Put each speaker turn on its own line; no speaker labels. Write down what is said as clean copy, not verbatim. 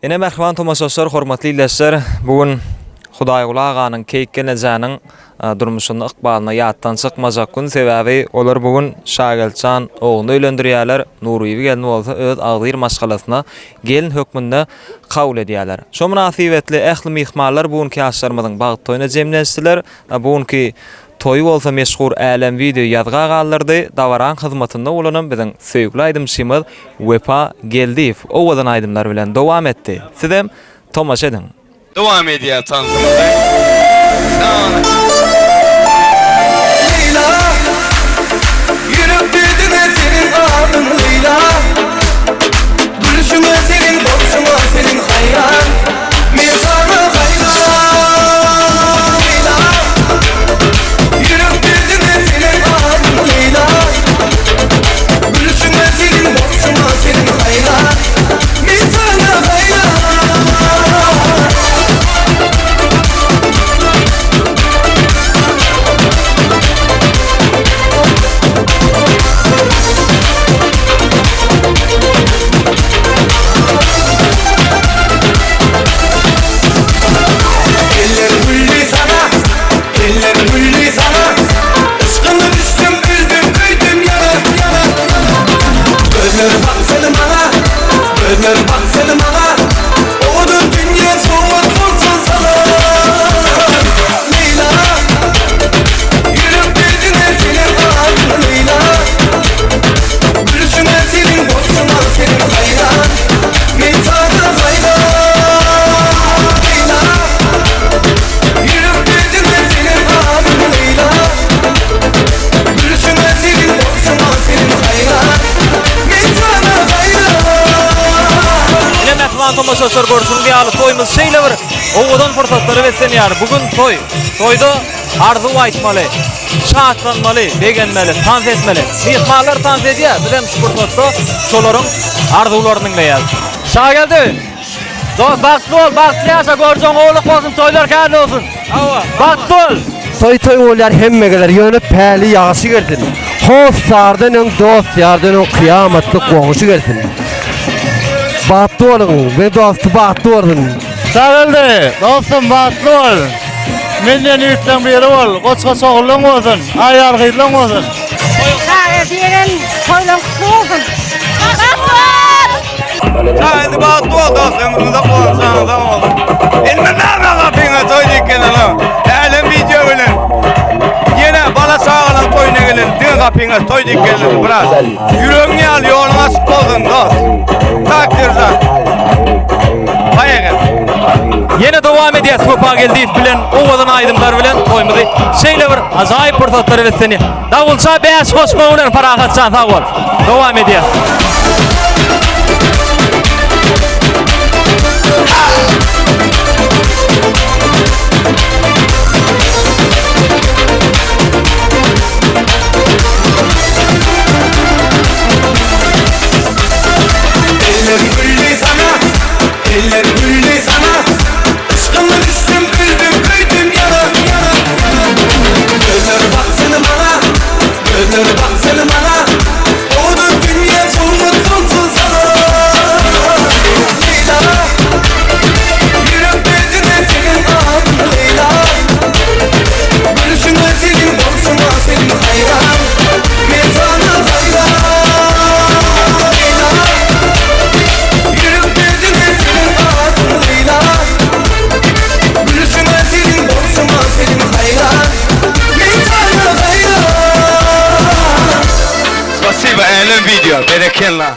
Ine mähriban tomaşaçylar, hormatly ildeşler, bu gün Hudaýguly aganyň, Keýik gelnejäniň durmuşynda, ykbalynda ýatdan çykmajak gün. Sebäbi olar bu gün Şageltjan ogluny öýlendirýärler, Nurbibi gelni bolsa öz agzybir maşgalasyna gelin hökmünde kabul edýärler. Şo mynasybetli ähli myhmanlar bu günki ýaşlarymyzyň bagt toýuna jemlenişdiler. Bu günki Toýy bolsa meşhur Älem wideo ýazga galdyrdy, dabaraň hyzmatynda bolanam biziň söýgüli aýdymçymyz Wepa Geldiýew owadan aýdymlar bilen dowam etdi. Sizem tomaşa ediň.
Dowam edýär tansymyzy. Sag boluň.
Leýla, Ýürekde diňe seniň adyň Leýla. Gülşüňe seniň bolşuňa seniň haýran Men saňa haýran Leýla Ýürekde diňe seniň adyň Leýla Gülşüňe seniň bolşuňa seniň haýran Men saňa haýran. Eller güldi sana, eller güldi sana Yşkyňa düşdüm, öldüm, köýdüm ýana, ýana Gözler baksyn maňa, gözler baksyn maňa Owadan dünýä sowgat bolsun sana Leýla, ýürekde diňe seniň adyň Leýla Gülşüňe seniň bolşuňa seniň haýran Men saňa haýran Leýla Ýürekde diňe seniň adyň Leýla Gülşüňe seniň bolşuňa seniň haýran Men saňa haýran.
Ine mähriban tomaşaçylar görşüňiz ýaly toýumyz şeýle bir owadan pursatlara beslenýär. Bu gün toý. Toýda arzuw aýtmaly. Şatlanmaly, begenmeli, tans etmeli. Myhmanlar tans edýär, bizem şu pursatda şolaryň arzuwlaryny diňleýäris.
Şageldi! Dost bagtly bol, bagtly ýaşa, görjegiň gowulyk bolsun, toýlar kärli bolsun.
Hawa.
Bagtly bol!
Toý toý bolýar hemme geler ýöne päli ýagşy gelsin. Hossardan öň dost ýardan öň kyýamatlyk goňşy gelsin. Bagtly boluň we dosty bagtly bolsun.
Şageldi, dostum bagtly bol. Menden ýigitleň biri bol, goç-goç ogullaň bolsun, aýal-gyzlaň bolsun.
Şageldi ýegen toýlaň gutly bolsun. Bagtly bol!
Şageldi bagtly bol dost, ömrüň uzak bolsun, janyň sag bolsun. Indi näme gapyňa toý diýip gelene, älem wideo bilen. Ýene bala çagalaň toýuna gelen, diňe gapyňa toý diýip gelene, brat. Ýüregiň ýaly ýoluň açyk bolsun dost. Tak держать. Baýaga.
Ýene dowam edýäs Wepa Geldiýew bilen owadan aýdymlar bilen toýumyzy şeýle bir ajaýyp pursatlara beslenýär. Dawulça bäş goşma bilen Parahatjan sag bol. Dowam edýäs.
Eller güldi sana, eller güldi sana Yşkyňa düşdüm, öldüm, köýdüm ýana, ýana, ýana Gözler baksyn maňa, gözler baksyn maňa Owadan dünýä sowgat bolsun sana Leýla, ýürekde diňe seniň adyň Leýla Gülşüňe seniň bolşuňa sen haýran Men saňa haýran Leýla Ýürekde diňe seniň adyň Leýla Gülşüňe seniň bolşuňa sen haýran Men saňa haýran
Spasibo älem video berekella.